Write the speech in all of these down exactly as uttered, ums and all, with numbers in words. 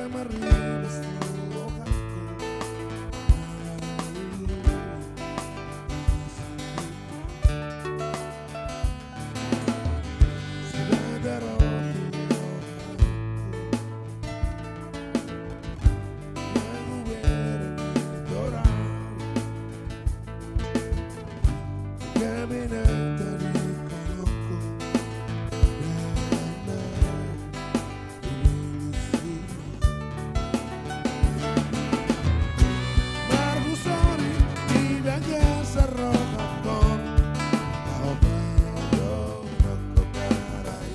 Maribas tu rohangku. Sibata ro tu rohangku. Na hubereng di torang. Gabe na tadingkon ho. Marhusori di bagasan rohangkon, ahu pajodohon ho, Garai.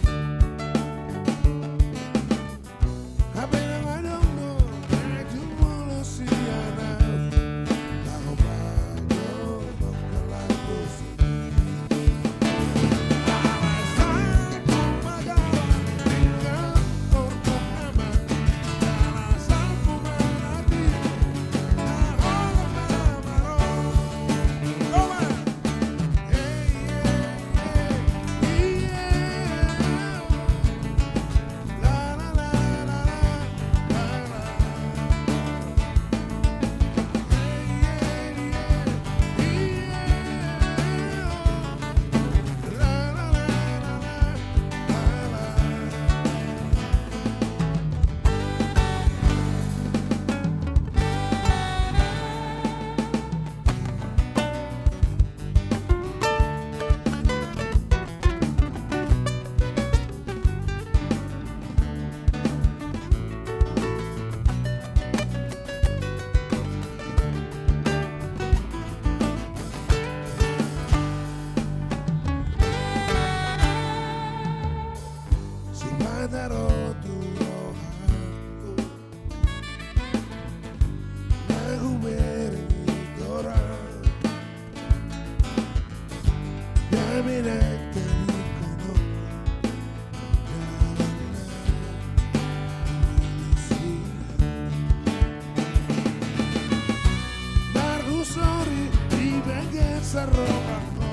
Hape ndang adong do na jumolo sian ahu, ahu pajodohon ho, Garai. Sibata ro tu rohangku. Na hubereng di torang. Gabe na tadingkon ho. Marhusori di bagasan rohangkon.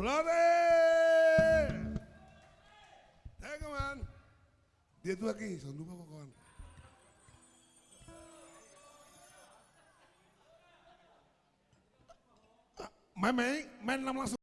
Mauliate. Thank you, man. Dia tu lagi, son lupa kok, kawan. Ah, main, main, main langsung.